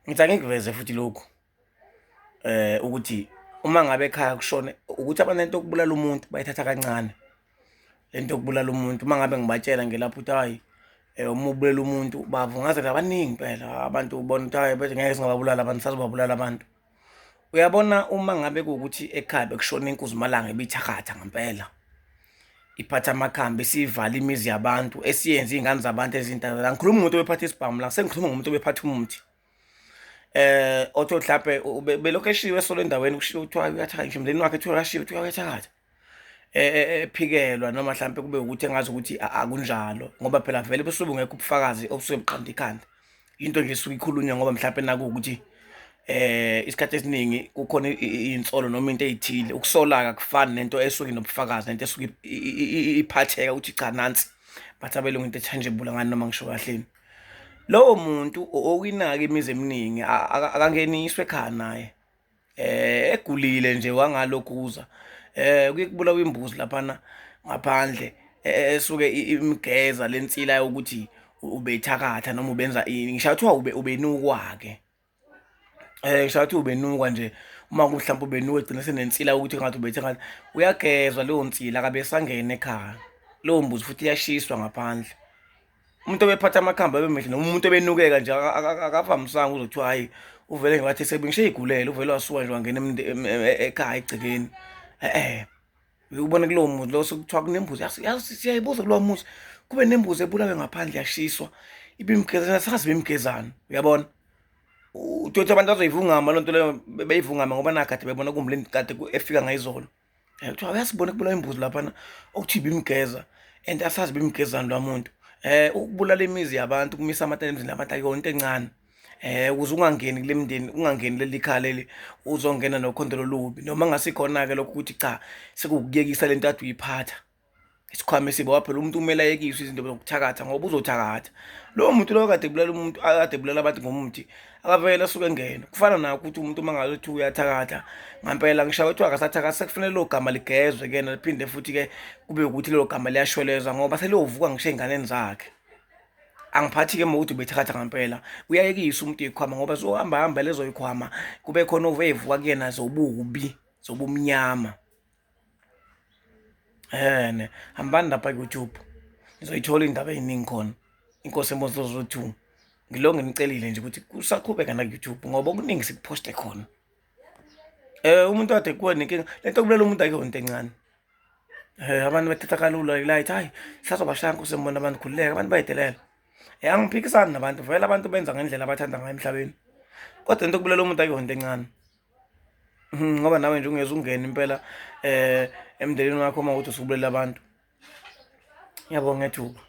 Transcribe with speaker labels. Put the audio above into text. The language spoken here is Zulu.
Speaker 1: Ngithi angikuveze futhi lokhu ukuthi uma ngabe ekhaya kushone ukuthi abantu lento yokubulala umuntu bayithatha kancane. Lento yokubulala umuntu uma ngabe ngibatshela ngelapho ukuthi hhayi uma ubulela umuntu bavungazela abaningi impela abantu ubona ukuthi hhayi bethi ngeke singababulala abantu sazobabulala abantu. Uyabona uma ngabe kuwukuthi ekhaya bekushona inkuzimalanga ebithakatha ngempela iphatha amakhambi isivala imizi yabantu esiyenze iy'ngane zabantu ezintana la ngikhuluma ngomuntu obephatha isibhamu la sengikhuluma ngomuntu obephatha umuthi othe mhlampe belokhu eshiwe esolo endaweni kushiwo kuthiwa uyathakatha ngisho umndeni wakhe kuthiwa uyashiwa kuthiwa uyathakatha ephikelwa noma mhlampe kube ukuthi engazi ukuthi akunjalo ngoba phela vele busuke bungekho ubufakazi obusuke buqanda ikhanda. Into nje esuke ikhulunywa ngoba mhlampe naku ukuthi isikhathi esiningi kukhona iy'nsolo noma into ey'thile. Ukusola-ke akufani nento esuke inobufakazi nento esuke iphatheka ukuthi cha nansi, bathi abelungu into e-tangible angani noma ngisho kahleni. Lowo muntu owinaka imizi eminingi akangeniswa ekhaya naye. Egulile nje wangalokhuza kuye kubulawa imbuzi laphana ngaphandle esuke imgeza le nsila yokuthi ubethakatha noma ubenza ini. Ngisho kuthiwa ubenukwa-ke ngisho kuthiwa ubenukwa nje uma kuwukuthi hlampe ubenukwa egcina esenensila yokuthi engathi ubethakatha, uyagezwa leyo nsila akabe esangena ekhaya. Leyo mbuzi futhi iyashiswa ngaphandle. Umuntu obephatha amakhambi abemuhle noma umuntu obenukeka nje akavamisanga uzwe kuthiwa hhayi uvele nje wathi ngisho ey'gulela uvele wasuka nje wangena ekhaya egcekeni. E-e, ubone kulowo muzi lo sekuthiwa kunembuzi yazi siyayibuza kulowa muzi kube nembuzi ebulawe ngaphandle yashiswa ibimgezana asazi ibimgezani uyabona. Uthole ukuthi abantu bazoyivungama loo nto leyo beyivungame ngoba nakhu kade bebona kuwumlindi kade efika ngayizolo. Kuthiwa uyasibona kubulawa imbuzi laphana okuthiwa ibimgeza and asazi ibimgezani lwa muntu. Ukubulala imizi yabantu kumisa amatende emizini yabantu akuyona into encane. Ukuze ungangeni kule mindeni ungangeni leli khaya leli uzongena nokhondolo olubi noma ngasikhona-ke lokho ukuthi cha sekuwukuyekisa le nto kade uyiphatha. Isikhwama esibi ngoba phela umuntu kumele ayekiswe izinto zokuthakatha ngoba uzothakatha. Lowo muntu lowo kade ebulala umuntu akade ebulala abantu ngomuthi akavele asuke engene. Kufana nakho ukuthi umuntu uma ngabe kuthiwa uyathakatha ngampela ngisho kuthiwa akasathakathi sekufanele lelo gama ligezwe kuyena liphinde futhi-ke kube ukuthi lelo gama liyashwelezwa ngoba seliyovuka ngisho ey'nganeni zakhe. Angiphathi-ke uma ukuthi ubethakatha ngampela uyayekisa umuntu iy'khwama ngoba zohamba hamba lezo y'khwama kube khona evuka kuyena zobubi zobumnyama. Ehhene, hambani lapha ku-YouTube nizoyithola iy'ndaba ey'ningi khona. Inkosi Embonso 2. Ngilokhu nginicelile nje ukuthi kusaqhubeka naku-YouTube ngoba okuningi sikuphoste khona. Umuntu kade kuwa nenkinga, le nto yokubulela umuntu akuyona into encane. Abantu bathatha kalula light, hhayi sazobashaya Nkosi Embonso abantu khululeka, abantu bayadelela. Angiphikisani nabantu vele abantu benza ngendlela abathanda ngayo emhlabeni, kodwa into yokubulela umuntu akuyona into encane. Ngoba nawe nje ungeze ungene impela emndenini wakho uma kuwukuthi usubulela abantu. Ngiyabonga ngethuba.